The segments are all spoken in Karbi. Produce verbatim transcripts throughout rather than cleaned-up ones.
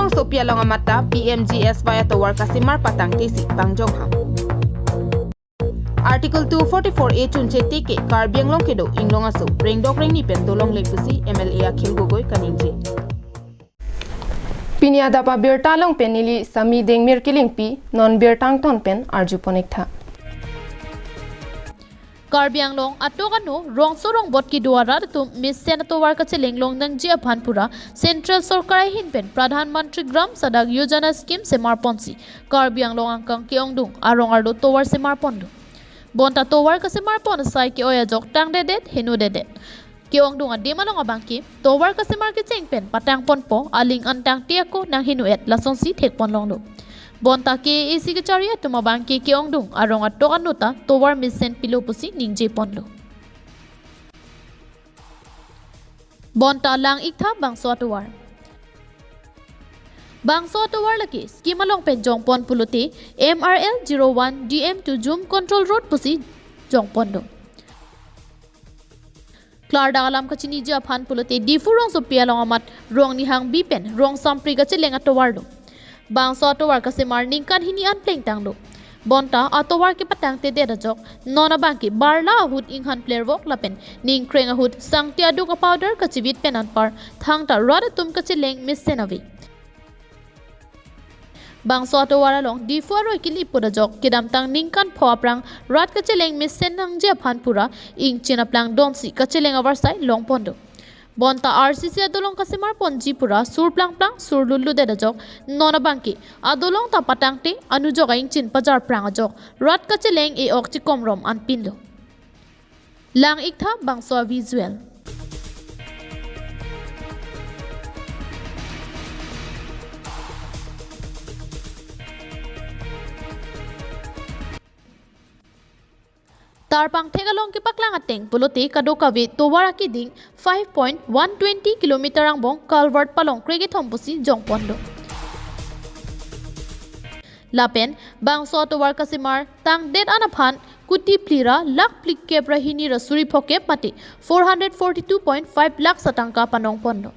Sopi along amat ta P M G S Y atovar kasemar patangtesi pangjong ham. Article two forty-four A chunche teke Karbi Anglong kedo inglong aso rengdok rengni pen dolongle pusi M L A Akhil Gogoi kaningje. Pini adap abirta along pen neli Sami Dengmir Kilingpi, non birta angton pen arjupon ik tha. Karbi Anglong atok ano rongso rongbot kedo arat atum mesen atovar kacheleng longnangji aphan pura Central Sorkar ahin pen Pradhan Mantri Gram Sadak Yojana scheme semarponsi Karbi Anglong angkang ke-ongdung arong arlo tovar semarpon do. Bonta tovar kasemarpon asai ke-oi ajok tangdedet, henodedet. Ke-ongdung adim along abangke tovar kasemar kecheng pen patangponpo, aling an tangte ako nangheno-et, lasonsi thekpon longlo. Bonta K A A C kachari atum abangke ke-ongdung arong atok ano ta tovar mesen pilo pusi ningjeponlo. Bonta lang ik tha bangso atovar. Bangso atovar lake scheme along pen jongpon pulote M R L zero one D M to Jum Control Road pusi jongpon do. Klardak alam kachiniji aphan pulote Diphu rongsopi along amat rong nihang bi pen rong sampri kacheleng atovar do. Bangso atovar kasemar ningkan hini an plengtang do. Bonta atovar kepatangtedet ajok non abangke barla ahut inghan plervok lapen ningkreng ahut sangti aduk apowder kachivit pen anpar thangta rat atum kacheleng mesen ave. Bangso atovar along Diphu aroi kili put ajok kedamtang ningkan pho aphrang rat kacheleng mesen nangji aphan pura ingchin aplang donsi kacheleng avarsai longpon do. Bonta R C C adolong kasemarponji pura sur plangplang sur lutludet ajok non abangke adolong ta patangte anujok a-ingchin pajar prang ajok rat kacheleng e-ok chikomrom anpinlo. Lang ik tha bangso avisual. Tarpang thek along kepaklang ateng pulote kadokave tovar akeding five point one twenty kilometer angbong culvert palong krekethom pusi jongponlo. Lapen bangso atovar kasemar tangdet an aphan kuti phli ra lakh phlikep ra hini ra suri phokep mate four hundred forty-two point five lakhs atangka panongponlo.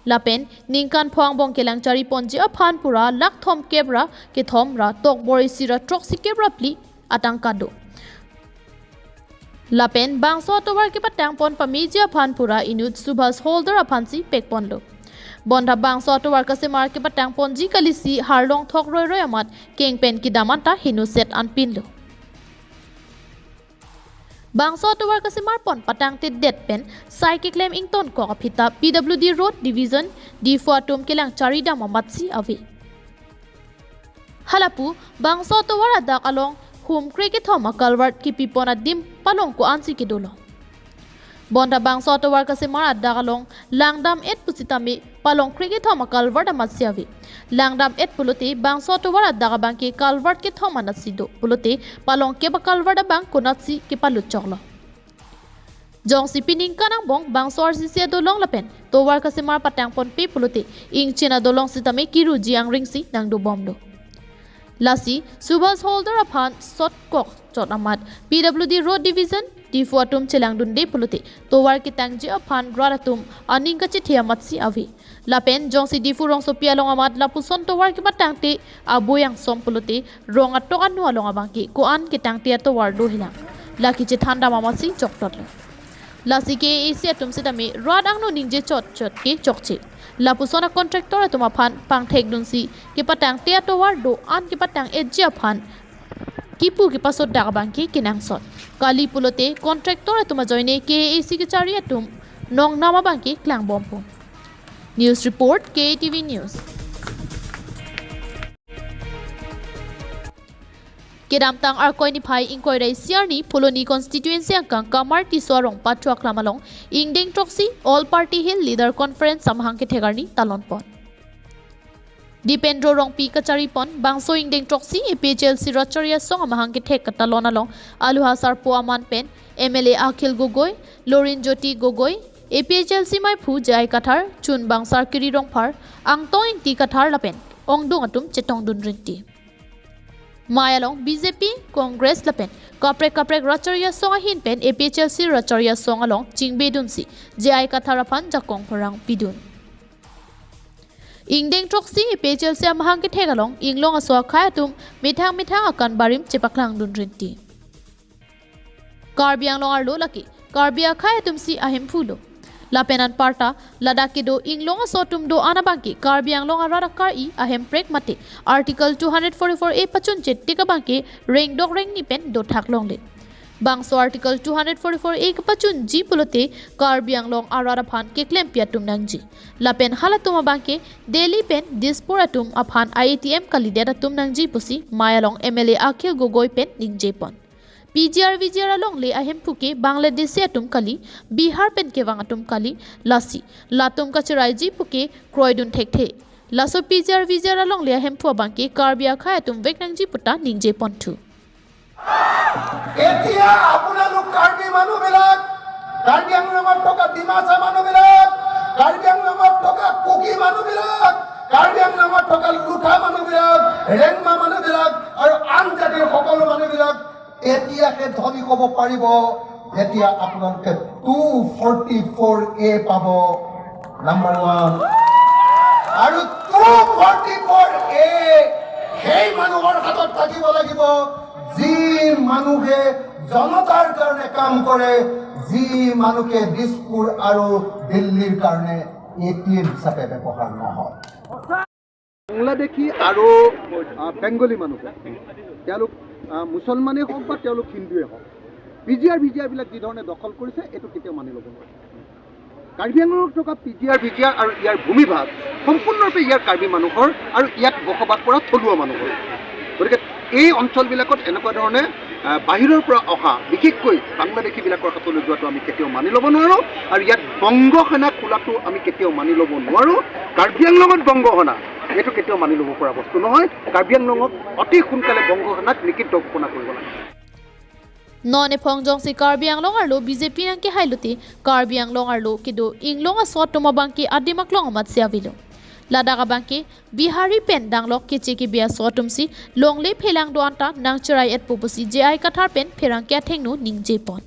Lapen ningkan pho angbong kelang chariponji aphan pura lakh thomkep ra kethom ra tokbor isi ra throksikep ra phli atangka do. Lapen bangso atovar kepatangpon pameji aphan pura inut Subhas Halder aphansi pekponlo. Bonta bangso atovar kasemar kepatangponji kalisi harlong thok roiroi amat keng pen kedam anta henoset anpinlo. Bangso atovar kasemarpon patangtedet pen sai keklem ingtonkok aphi ta P W D Road Division Diphu atum kelang charidam amatsi ave. Halapu bangso atovar adak along hum krekethom a-culvert kepipon adim palong ko-ansi kedolo. Bonta bangso atovar kasemar adak along langdam-et pusitame palong krekethom a-culvert amatsi ave. Langdam-et pulote bangso atovar adak abangke culvert kethom anatsi do pulote palongkep a-culvert abang konatsi kepalut choklo. Jongsi peningkan angbong bangso R C C adolong lapen tovar kasemar patangponpe pulote ingchin adolong sitame kiruji angringsi nangdobomlo. Lasi Subhas Halder aphan sotkok chot amat P W D Road Division Diphu atum chelangdunde pulote tovar ketangji aphan rat atum aning kachethe amatsi ave. Lapen jongsi Diphu rongsopi along amat lapuson tovar kepatangte abui angsom pulote rong atok anu along abangke ko-an ketangte atovar dohelang. Lake chethandam amatsi choktot lo. Lasi K A A C atum sitame rat angno ningje chot chot ke chokche. Lapuson a-contractor atum aphan pangthekdunsi kepatangte atovar do-an kepatang-etji aphan kipu kepasodak abangke kenangsot. Kali pulote contractor atum ajoine K A A C kachari atum nongnam abangke klangbompo. News report, K A T V News. Kedamtang Arkoi niphai ingkoi ra isi arni Phuloni constituency angkang Kamar Tisso arong Pathu Aklam along ingdeng throksi All Party Hill Leader Conference amahang kethek arni talonpon. Dipendro Rongpi kacharipon bangso ingdeng throksi A P H L C Rachari Asong amahang kethek katalon along Aluha Sarpo aman pen M L A Akhil Gogoi, Lorin Jyoti Gogoi, A P H L C maiphu J I Kathar, chun bangsar Kiri Rongphar, Angtong Ingti Kathar lapen ongdung atum chetongdun rinti. Mei along B J P, Congress lapen kaprek kaprek Rachari Asong ahin pen A P H L C Rachari Asong along chingbedunsi J I Kathar aphan jakong pherang pidun. Ingdeng throksi A P H L C amahang kethek along inglong aso akhei atum methang methang akan barim chepaklangdun rinti. Karbi Anglong arlo lake Karbi akhei atum si ahemphu lo. Lapen anparta ladak kedo inglong aso atum do-an abangke Karbi Anglong arat akari ahemprek mate Article two hundred forty-four A pachunche tik abangke rengdok rengni pen dothak longle. Bangso Article two hundred forty-four A kepachunji pulote Karbi Anglong arat aphan keklempi atum nangji. Lapen halatum abangke Delhi pen Dispur atum aphan I A T M kalidet atum nangji pusi Mayalong M L A Akhil Gogoi pen ningjepon. P G R V G R alongle ahemphu ke Bangladeshi atum kali, Bihar pen kevang atum kali, lasi latum kacheraiji puke kroidun thekthe. Laso P G R V G R alongle ahemphu abangke Karbi akhei atum vek nangji puta ningjeponthu. এতিয়া আপোনালোক কাৰ্বি মানুহবিলাক, কাৰ্বি আংলঙত থকা ডিমাচা মানুহবিলাক, কাৰ্বি আংলঙত থকা কুকি মানুহবিলাক, কাৰ্বি আংলঙত থকা লুথা মানুহবিলাক, ৰেংমা মানুহবিলাক আৰু আন জাতিৰ সকলো মানুহবিলাক এতিয়াহে ধনী হ'ব পাৰিব, যেতিয়া আপোনালোকে টু ফৰ্টি ফ'ৰ এ পাব। Number one. আৰু টু ফৰ্টি ফ'ৰ এ সেই মানুহৰ হাতত থাকিব লাগিব, যি মানুহে জনতাৰ কাৰণে কাম কৰে, যি মানুহে দিছপুৰ আৰু দিল্লীৰ কাৰণে এ টি এম হিচাপে ব্যৱহাৰ নহয়। বাংলাদেশী আৰু আহ, বেংগলী মানুহ, তেওঁলোক আহ, মুছলমানেই হওক বা তেওঁলোক হিন্দুৱে হওক, পি জি আৰ ভি জি আৰবিলাক যি ধৰণে দখল কৰিছে, এইটো কেতিয়াও মানি ল'ব নোৱাৰে। কাৰ্বি আংলঙত থকা পি জি আৰ ভি জি আৰ আৰু ইয়াৰ ভূমিভাগ সম্পূৰ্ণৰূপে ইয়াৰ কাৰ্বি মানুহৰ আৰু ইয়াত বসবাস কৰা থলুৱা মানুহৰ। গতিকে এই অঞ্চলবিলাকত এনেকুৱা ধৰণে আহ, বাহিৰৰ পৰা অহা, বিশেষকৈ বাংলাদেশীবিলাকৰ হাতলৈ যোৱাটো আমি কেতিয়াও মানি ল'ব নোৱাৰোঁ। আৰু ইয়াত বংগ সেনা খোলাটো আমি কেতিয়াও মানি ল'ব নোৱাৰোঁ। কাৰ্বি আংলঙত বংগ সেনা, এইটো কেতিয়াও মানি ল'ব পৰা বস্তু নহয়। কাৰ্বি আংলঙত অতি সোনকালে বংগ সেনাক নিষিদ্ধ ঘোষণা কৰিব লাগে। Non ephong jongsi Karbi Anglong arlo B J P nangkehai lote Karbi Anglong arlo kedo inglong aso atum abangke adim aklong amat si avelo. Ladak abangke Bihari pen danglok keche kebi aso atum si longle phelang do-an ta nangcherai-etpo pusi J I Kathar pen pherangke athengno ningjepon.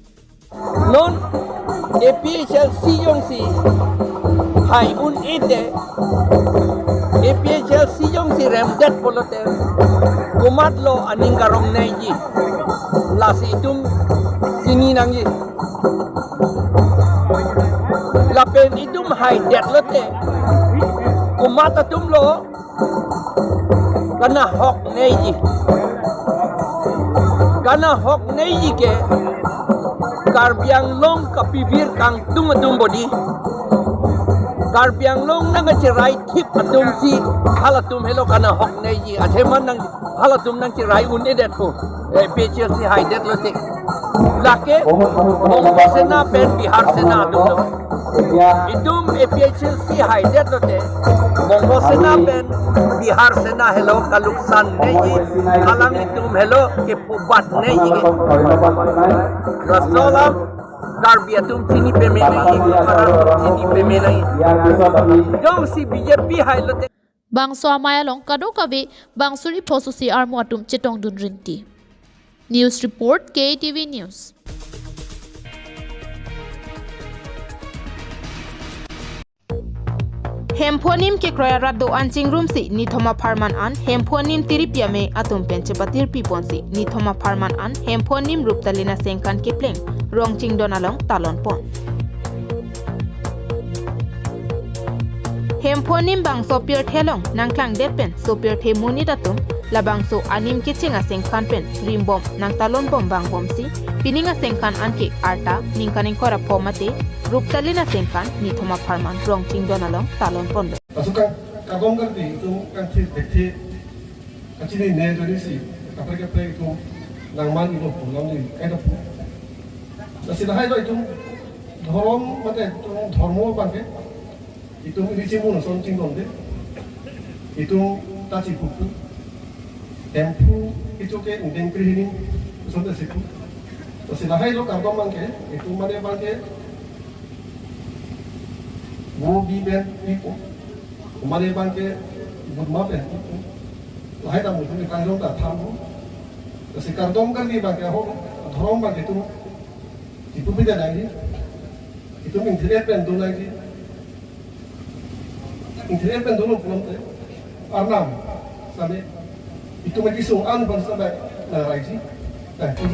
Non A P H L C jongsi hai un-ede, A P H L C jongsi remdet pulote komatlo aning karongneiji, lasi itum chini nangji. Lapen itum haidet lote komat atumlo kanahokneiji. Kanahokneiji ke Karbi Anglong kapivir kangtung atum bodi. Karbi Anglong nangkacherai thip atum si halatum helo kanahokneiji. Athema nang halatum nangcherai un-edetpo. A P H L C haidet lote. Lake Bongo Sena pen Bihar Sena atum lo. Itum A P H L C haidet lote Bongo Sena pen Bihar Sena helo kaluksanneiji, halang itum helo kephubatneiji. Laso alam Karbi atum chini pame nangji, Karbi atum chini pame nangji. Jongsi B J P hai lote. Bangso amei along kadokave bang suri pho susi armu atum chetongdun rinti. News report, K T V News. Hemphu anim kekroi arat do-an chingrumsi nithom apharman an Hemphu anim tiripi amei atum pen chepatirpi ponsi nithom apharman an Hemphu anim Ruptalina Sengkan kepleng Rongchingdon along talon pon. Hemphu anim bangso pirthe along nangklangdet pen so pirthe monit atum labangso anim kecheng asengkan pen rimbom nangtalon bom vangbomsi pining asengkan anke arta ningkan ingkoi ra pho mate Ruptalina Sengkan nithom apharman Rongchingdon along talon ponlo. Laso kang kagom kangti itum kangthir thekthe kachinine jodi si kaprek kaprek itum nangman itum pulang di kaita pu. Lasi lahai lo itum dhorom mate itum dhormo abangke itum iri chimun ason chingdonde. Itum ta chipupu. Hemphu itum ke ingdeng krehini ason ta chipu. Lasi lahai lo kardom abangke itum mane abangke vo bi pen pipo. Mane abangke budma pen pipo. Lahai ta mutu ni kangjong ta thampo. Lasi kardom kardi abangke ho dhorom abangke itum chipupi ta nangji. Itum ingthir-et pen do nangji. Ingthir pen dolo pulote Arnam sitame itum kesung an bangsa bai nang raiji. Thank you.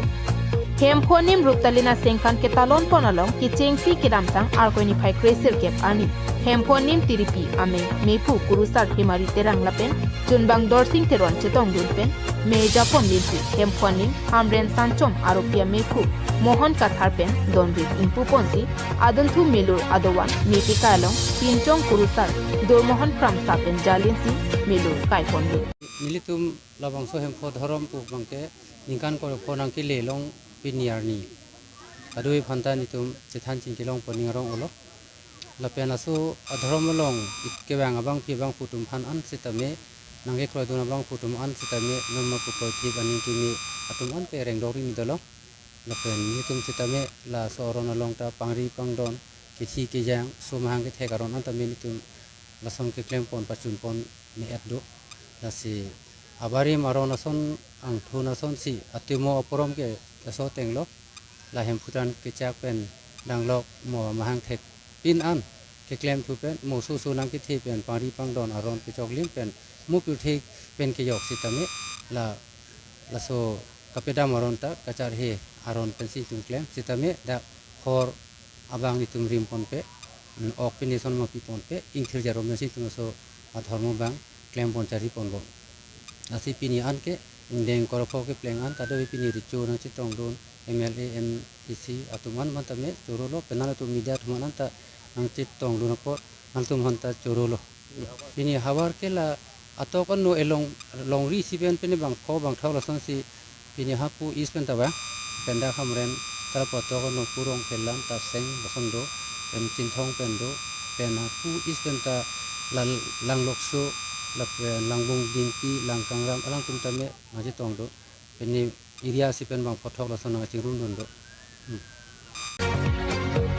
Hemphu anim Ruptalin asengkan ketalon pon along kechengsi kedamtang Arkoi niphai kre-sirkep arni Hemphu anim Tiripi amei mephu Kurusar Hemari Terang lapen Chunbang Dorsing Teron chetongdun pen me japon linsi Hemphu anim Hamren Sanchom aropi amephu Mohon Kathar pen donri ingpu ponsi adunthu melur adovan mepi kai along Pinchong Kurusar Dormohon Kramsa pen jalinsi melur kai ponlo. Nelitum labangso Hemphu adhorom pu abangke ningkan kre-pho nangkele along pini arni kadokave aphanta nelitum chethan chingki longpo ning arong-olo. Lapen laso adhorom along ik- kevang abangpi abangphu atum aphan an sitame nangkekroidun abangphu atum an sitame non ma pukroi thip aning kimi atum an pe rengdok ri ni dolo. Lapen nelitum sitame laso aron along ta pangri pangdon, kethi kejang, so mahang kethek aron an tame nelitum lason keklem pon pachun pon me-et do. Lasi abarim aron ason angthun asonsi atimo aporom ke keso tenglo. La Hemphu than kechak pen danglok mo mahang thekpin an keklem thu pen mo so so nangkethe pen pangri pangdon aron kechoklim pen mo pirthe pen kejok sitame la laso kapedam aron ta kacharhe aron pensi itum klem sitame dak hor abang itum rim ponpe, mm, ok pini son ma pi ponpe, ingthir jarom pensi itum laso adhorom abang klem pon charli ponbom. Lasi pini anke ingdeng kre-pho kepleng an kadokave pini recho nangchetongdun M L A, M A C atum an aphanta me chorolo, penang atum media atum an ta nangchetongdun apot nangtum aphanta chorolo. Pini havar ke la atok ano elong longri si pen pini bangpho bangthok lasonsi pini hapu east pen ta ba, pen dak Hamren, ta lapu atok ano pu Rongphelan, Taseng lason do, pen Chinthong pen do, pen hapu east pen ta la Langlokso, lapen Langbung Dingpi, Langkangram alangtum tame nangchetongdun. Pini area si pen bangpho thok lason nangchingrumdun do. Hmm.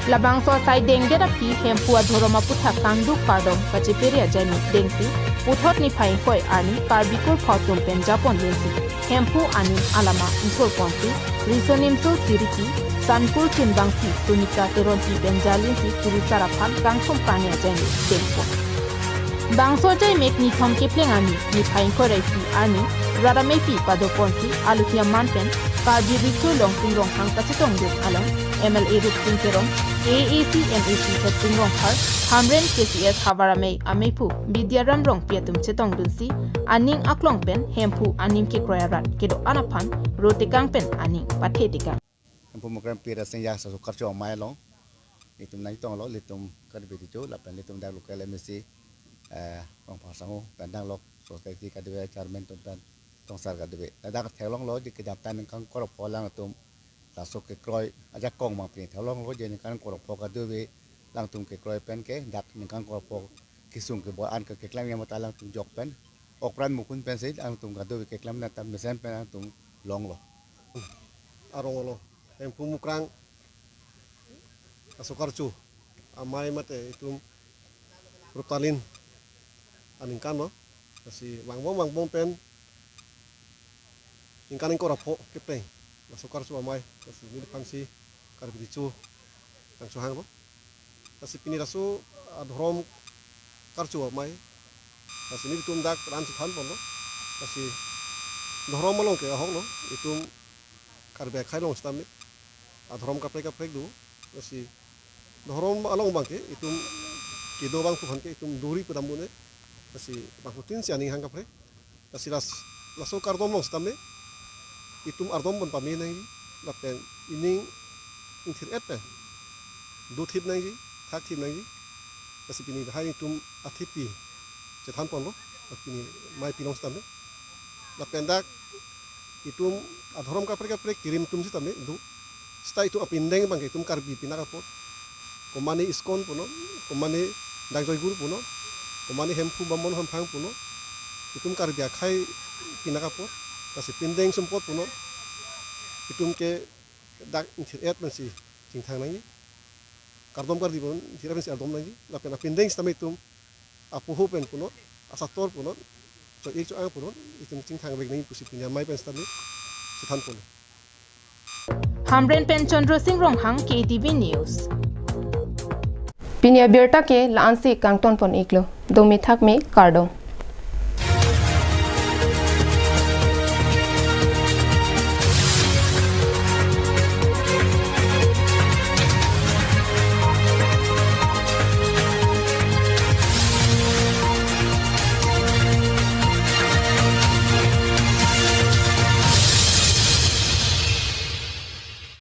Labangso asai dengdet aphi Hemphu adhorom aputhak kangduk kardom kachepere ajoine dengsi puthot niphai ingkoi arni Karbi kurpho atum pen japon linsi Hemphu anim alama ingthur ponsi riso nimso siriki Sankur Chunbangsi Sunika Teronpi pen jalinsi Kurusar aphan kangthum kani ajoine dengpon. Bangso ajai mek nithom kepleng arni niphai ingkoi ra isi arni rat amepi padoponsi alohi aman pen Karbi Recho Longsing Ronghang kachetongdun along M L A Rupsing Teron, A A C M A C Hetsing Rongphar, Hamren K C S havar amei amephu Bidyaram Rongpi atum chetongdunsi aning aklong pen Hemphu anim kekroi arat kedo-an aphan ro tekang pen aning pathe tekang. Hemphu Mukrang Pira Singya Sasu Karcho amei along itum nangtonglo, ilitum Karbi Recho lapen ilitum dak local M A C, eh, Rongphar Sangho pen danglok society kadokave chairman atum pen tongsar kadokave. Ladak theklonglo, di kedamtang ningkan kre-pho alangtum laso kekroi ajakong abang pini theklonglo, je ningkan kre-pho kadokave alangtum kekroi pen ke dak ningkan kre-pho kesung keboi an ke keklem yam ta alangtum jok pen, ok pran mukun pensi alangtum kadokave keklem na tam mesen pen alangtum longlo. Arong-olo, Hemphu Mukrang Aso Karcho amei mate itum Ruptalin aningkan lo. Lasi vangbom vangbom pen ningkan ingkoi ra pho kepleng laso Karcho amei, lasi neliphansi Karbi Recho nangchohanglo. Lasi pini laso adhorom Karcho amei, lasi nelitum dak ran chethan ponlo. Lasi dhorom along ke ahoklo, itum Karbi akhei along sitame adhorom kaprek kaprek do. Lasi dhorom along abangke itum kedo abangphu aphan ke itum duri pudam un-e. Lasi bangphutin si aning hang kaprek. Lasi las laso kardom along sitame itum ardom pon pame nangji, lapen ining ingthir-et pen dothip nangji, thakthip nangji. Lasi pini lahai itum athepi chethan ponlo, pini amei pi along sitame. Lapen dak itum adhorom kaprek kaprek kerim atum sitame do. Seta itum apindeng abangke itum Karbi pinak apot. Komane ISKCON punon, komane dak Joygur punon, komane Hemphu Bamon Hamphang punon, itum Karbi akhei pinak apot. Lasi pindeng sumpot punon, itum ke dak ingthir-et pensi chingthang nangji. Kardom kardi punon ingthir-et pensi ardom nangji. Lapen apindeng sitame itum apoho pen punon, asator punon, cho-ik cho-ang punon, itum chingthang vek nangji pusi pini amei pen sitame chethan ponlo. Hamren pen Chandra Singh Ronghang, K T V News. Pini abirta ke la-ansi kangton pon iklo. Dome thakme, kardom.